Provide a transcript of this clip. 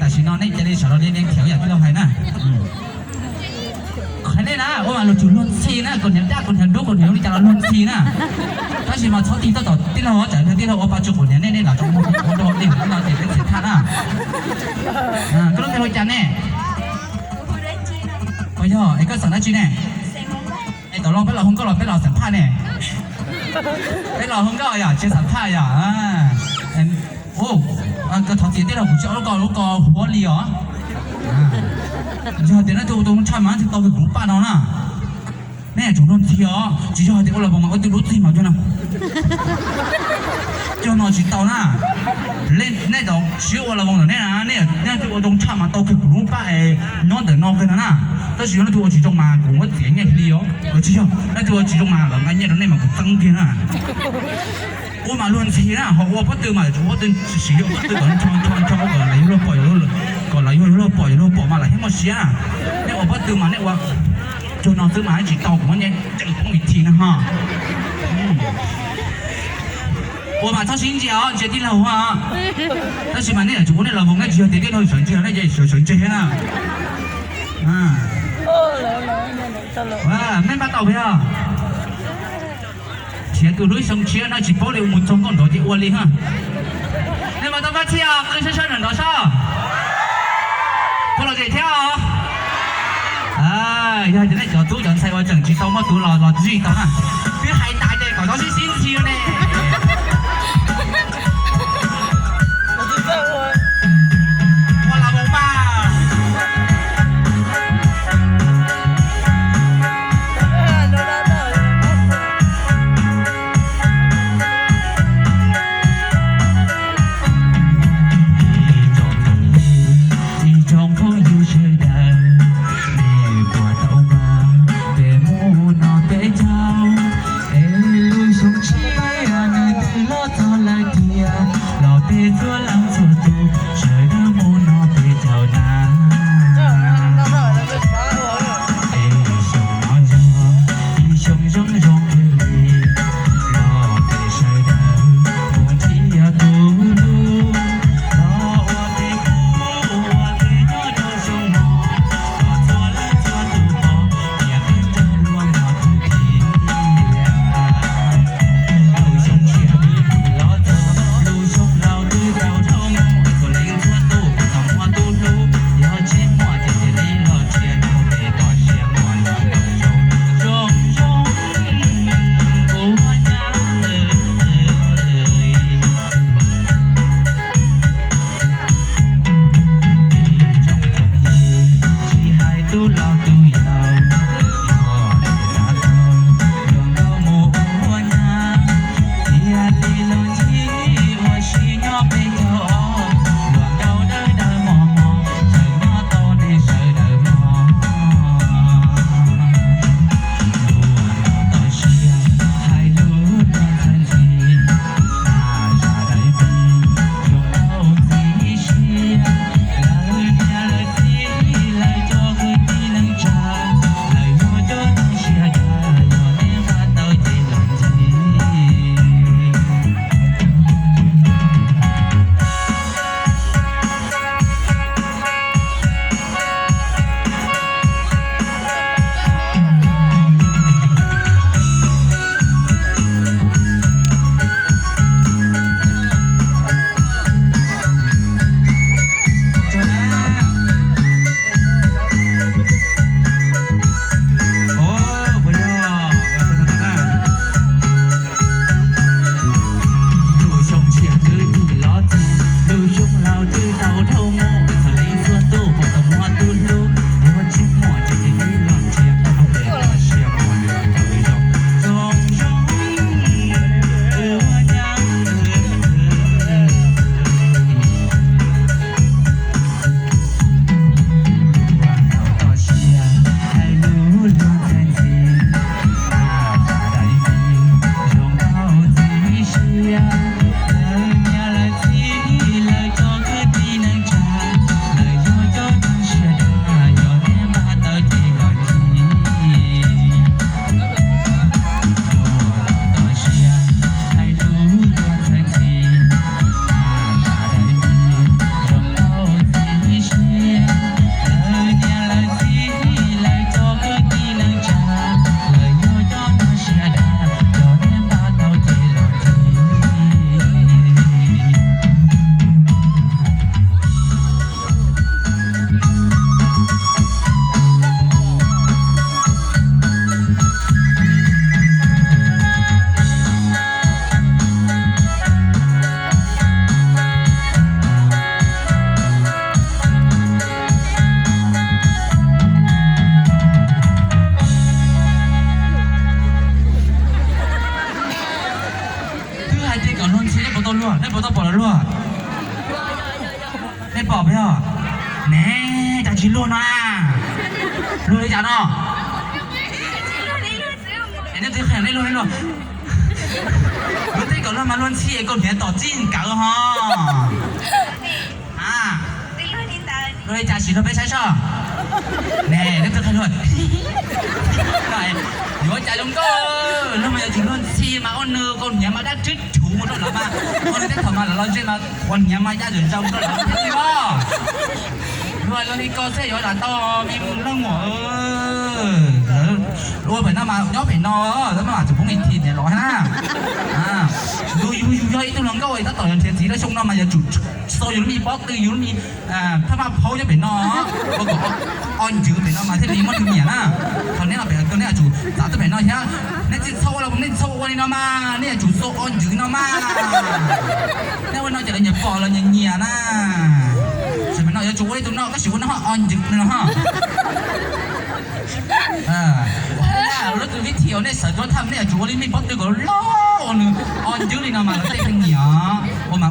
Tam sim no nej cia li sawv los li nej khiav yam tij laug hais na. Qhia nej na, ua mas luag tsum luag ntxhi na, kaus hniav daj kaus hniav dub kaus hniav zoo li cas los luag ntxhi na. Tab sis mas txhob tig tuaj tom tij laug, tsam tij laug ua pa tsu kaus hniav nej, nej lam tso ua dog li no ces peb txiav thaj na. Koj lub npe hu cas ne? Puas yog es koj xeem dab tsi ne? Es tom loo peb los hu nkauj los peb los xam phaj ne? Peb los hu nkauj yom, tsis xam phaj yom. Koj thov txim tij laug, kuv tsis ob lub ko lub ko huab li os. Yog tias nej tus ua tau tshaj mas nej tsis tau kuv lub paj no na. Nej yuav tsum luag ntxhi os, tsis yog hais tias ua las voos mas ua twb lub txig mas cuag no. Cuag no tsis tau na. Nej tau siab ua las voos ntawm nej na, nej ua tau tshaj mas tau kiag kuv lub paj es nyob ntawm no kawg no na. Tab sis yog nej tus ua tsis zoo mas kuv muab txiav nyiaj hli os. Tsis yog, nej tus ua tsis zoo mas lawv nqa nyiaj rau nej mas kuv txeeb kiag na. Ua mas luag ntxhi na, ho ua pob tw mas tsum pob tw siv yog pob tw kom ncho ncho ncho kom lawv yuav luag pom, kom lawv yuav luag pom, yuav luag pom mas lawv thiaj muaj siab na. Nej ua pob tw mas nej ua cuag no xwb mas tsis tau, kuv muab nyiaj cawm poob ib thi na ho. Ua mas txhob sib ntsia os, ntsia tij laug os. Tab sis mas nej yuav tsum ua nej las voos, nej tsis yog tias tij laug sawv ntseg, nej sawv sawv ntseg thiab na. Nej npaj tau puas yog? Khiav tus hlub xyoo tshiab no tsis paub li, mus txog nkauj nrov ces ua li ha. Nej npaj tau koj txhij os, qw sab sab nrov nrov sab. Puas lom zem thiab os? Yog tias nej cov tub cov ntxhais uas tseem tsis tau muaj tus los los zij tau na. Twb hais tas ces kom tau sib sib ntxhi ne. Ua las voos mas. Ib tsoom phooj ywg sawv daws, nej puas tau mloog peb mus no peb caug es lub xyoo tshiab Luag ntxhi nej puas tau luag, nej puas tau pom luag? Nej pom puas yog? Ne, cas tsis luag no na? Luag li cas no? Nej twb qhia nej luag, nej luag. Luag tej kom luag mas luag ntxhi es kaus hniav tom txij nkawd ho. A, luag li cas sim luag peb saib soj. Ne, nej twb qhia luag. Yuav cas zoo nkauj, luag mas yuav tsum luag ntxhi mas ua nws kaus hniav mas dab rwb rhuv mus rau lawv mas, ua nws tej thaum mas lawv los ze mas qhuav hniav mas ya zom zaws rau lawv thiab li os. Luag luag li ko xwb yuav lam tau me leej muam. Ua pem no mas nyob pem no, lawv maj mam tsum poob ib thim niam los na. Yus yus yog ib tug hluas nkauj tab tom yuav nrhiav txiv lawm xyoo no mas yuav tsum xo yus lub me pob tw, yus lub me phaj maj phaub nyob pem no, ua kom o ncwv pem no mas thiaj li muaj tus nyiam na. Thaum neb los pem no neb yuav tsum txav tuaj pem no thiab. Neb tsis txhob ua los nej tsis txhob ua li no mas, nej yuav tsum xo o ncwv no mas. Nej ua no ces lawv nyiam pom los nyiam nyiam na. Tam sim no yuav tsum ua li tus no, koj sim ua no ho o ncwv no ho. Lub tus vib thim uas nej sawv tuaj tham nej yuav tsum ua li me pob tw kom loj uas nws o ncwv li no mas lawv tej pheej nyiam. Ua mas